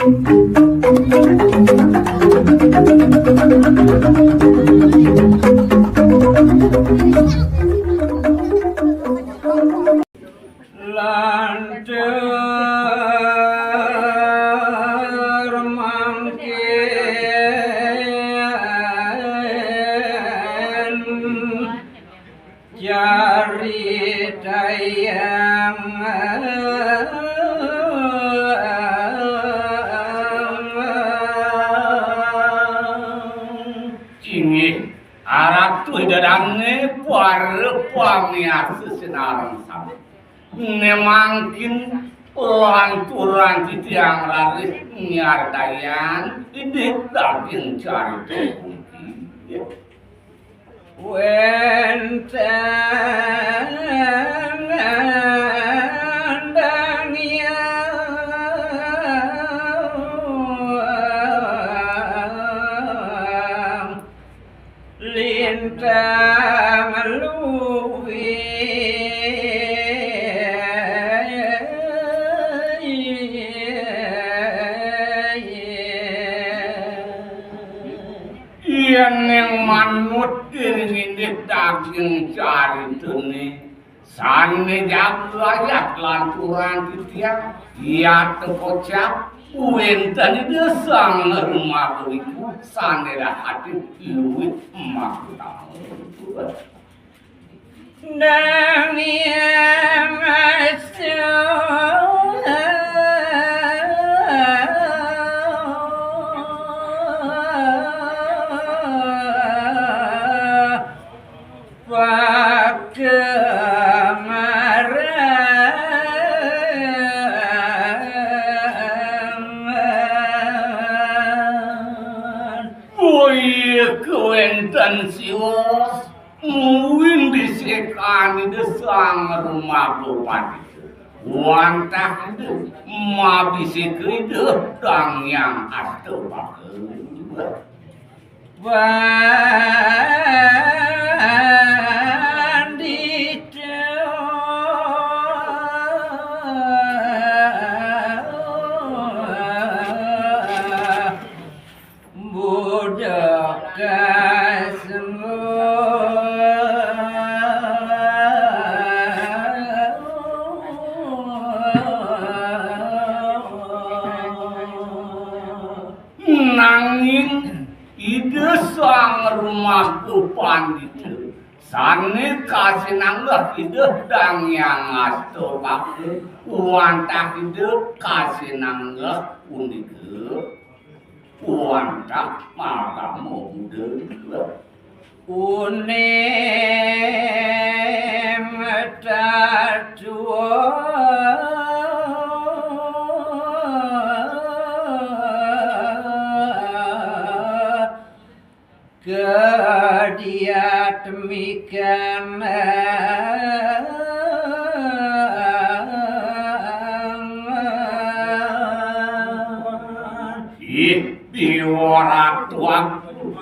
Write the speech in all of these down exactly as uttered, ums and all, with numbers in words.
Lantur mangkin caritayang. Inggih, Ratu Ida Dane para pamiarsa sinareng sami. Ne mangkin lanturan titiang raris nyaritayan indik daging carita puniki. Wenten dangyang lintang luwi. Yéning manut ring indik daging caritane, sane jaga ayat lanturan titiang, yata kocap, wenten Ida Sang Rumaga Wiku sane dahating luwih makutama. Nang yang asa pakemarangan. Boya kawenten sios. Muin bisekan Ida Sang Rumaga Pandita. Wantah Ida mabiseka Ida Dang Hyang Astapaka. Pandita. Budak kasmu. Nanging Ida Sang Rumaga Pandita sane kasinanggeh Ida Dang Hyang Astapaka, wantah Ida kasinanggeh punika. Wantah magama Buddha. Unim tatwa kadiatmikan. Ih, Dewa Ratu Agung.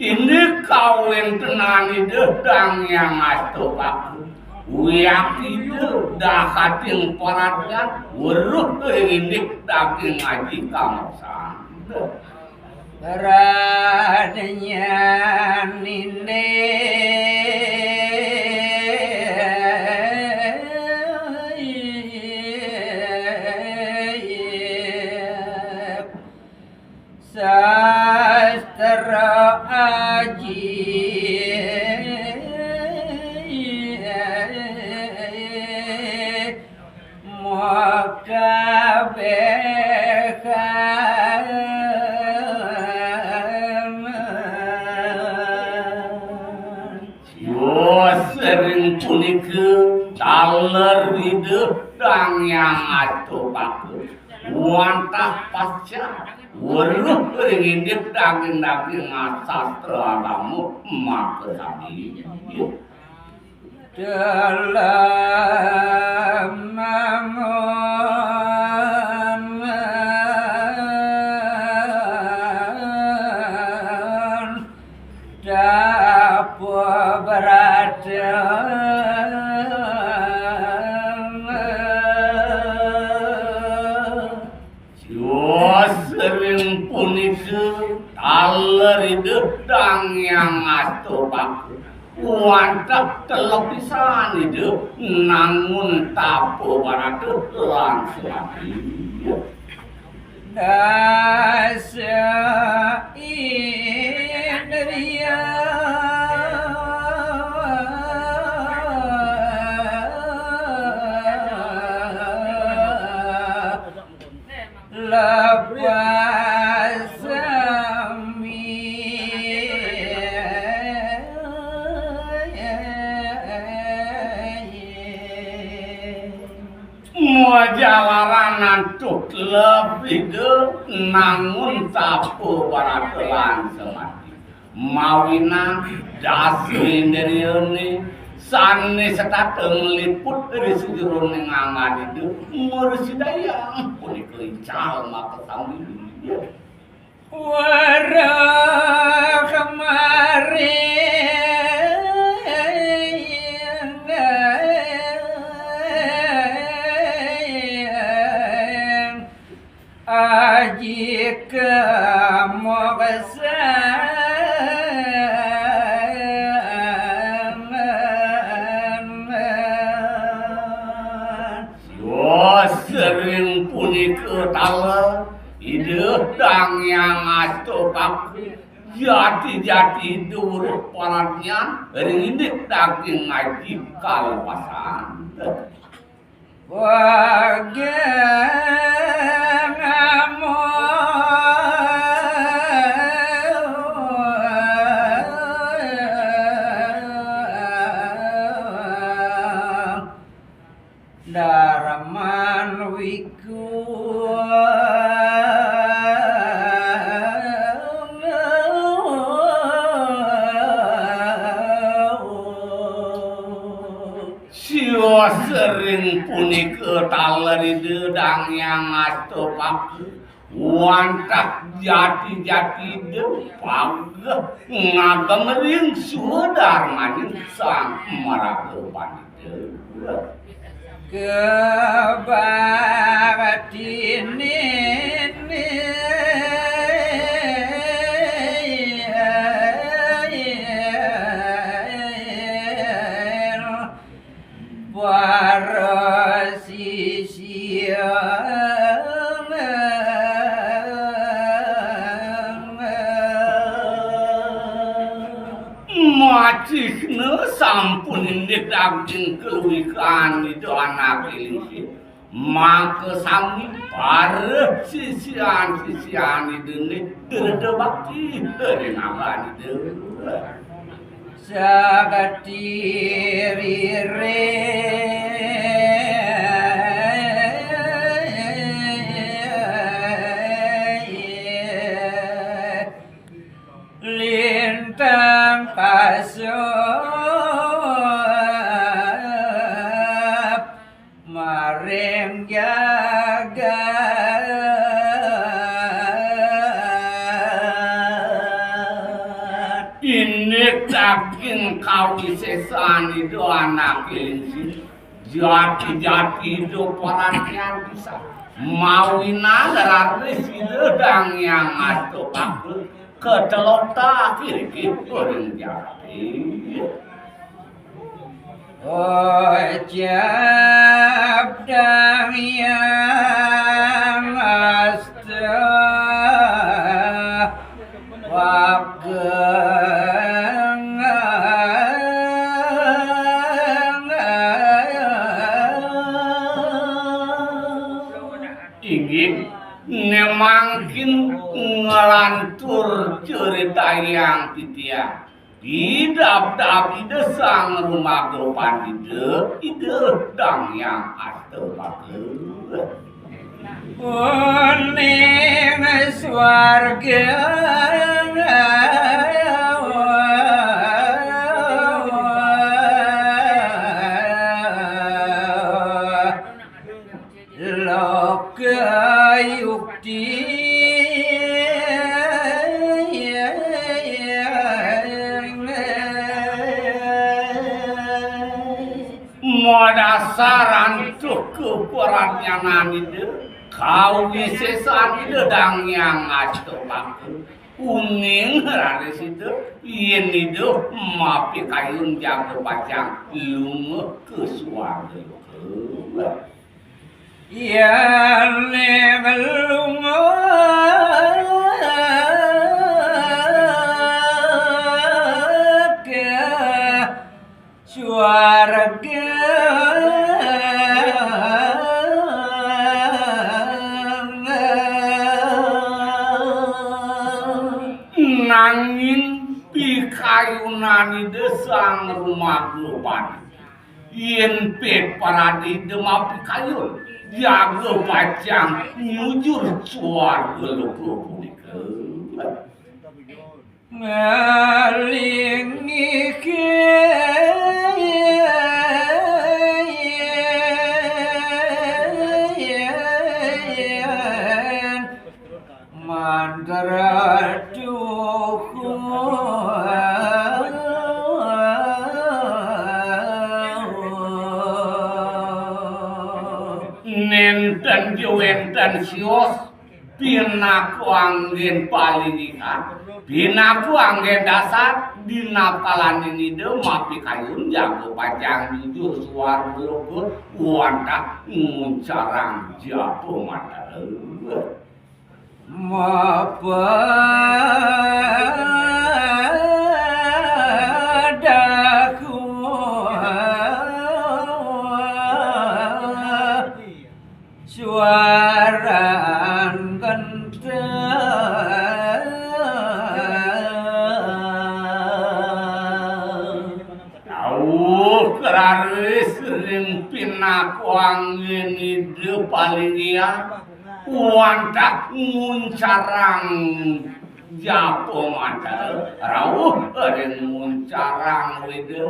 Indik kawentenan Ida Dang Hyang Astapaka. Wiakti Ida dahating paradgan weruh ring indik daging aji kamersan. Radnyan indik sastra aji makabehan. Yo, sering punika taler Ida Dang Hyang Astapaka wantah pacang weruh ring indik daging-daging sastra agama makasami. Dalam tapa beratan. Yo, Sering punika taler Ida Dang Hyang Astapaka wantah telep pisan Ida nangun tapa barata lan semadi. Dasa indriya lepas sami. Majalaran antuk lebih de nangun tapa barata lan semadi. Mawinan dasa indriyane sane setata ngliput ri sajeroning angan Ida mrasidayang punika ical makasami. Wara kemaring aji kemoksan. Yo, sering punika taler Ida Dang Hyang Astapaka jati-jati Ida weruh paradnyan ring indik daging aji kalepasan. Wageng amo. Darman wiku. Siwa sering punika taler Ida Dang Hyang Astapaka wantah jati-jati Ida pageh ngagem ring swadarmaning Sang Maraga Pandita. Kebaktine. Para sisia. Macihna sampun indik daging kaluihan Ida Anake Lingsir. Maka sami para sisian-sisian Ida nika dreda bakti ring anggan Ida. Sagati rire. Lintang kasep maring jagat. Indik daging kawisesan Ida Anake Lingsir. Jati-jati Ida paradnyan pisan. Mawinan raris Ida Dang Hyang Astapaka katelotah iriki ring jati. Ucap Dang Hyang Astapaka. Inggih, ne mangkin nglantur critayang titiang. Idap-dap Ida Sang Rumaga Pandita, Ida Dang Hyang Astapaka. Uning swarga loka yukti. Madasar antuk kaparadnyanan Ida, Kawisésan Ida dang nyang ngastungkara. Uning raris Ida, yén Ida mapikayun jaga pacang lunga ka suarga loka. Yén lunga ka suarga. Nanging pikayunan Ida Sang Rumaga Pati, yén pepradé Ida mapikayun, jaga pacang nyujur suarga loka punika. Ngalingih mantra tuhu. Nénten ja wénten sios pinaka anggén palingihan, pinaka anggén dasar, dina kalaning Ida mapikayun jaga pacang nyujur suarga loka wantah nguncarang japa mantra. Mapadaku suaran kentel. Rauh raris ring pinaka anggén Ida palingihan, wantah nguncarang japa mantra, rauh ring nguncarang Weda.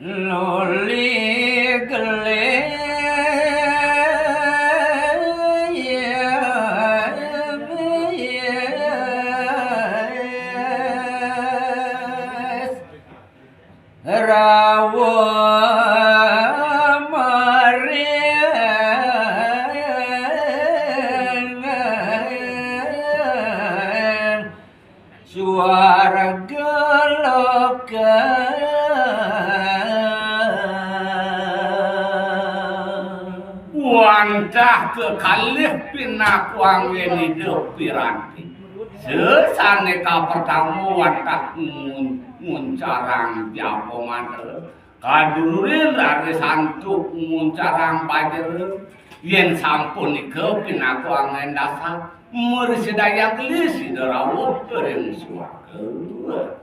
Luli gelis rawuh maring suarga loka. Wantah kekalih pinaka anggén Ida piranti. Sasané kapertama wantah ngun-, nguncarang japa mantra. Kadulurin raris antuk nguncarang pajero, yén sapunika pinaka anggén dasar, mrasidayang gelis Ida rawuh ring suarga.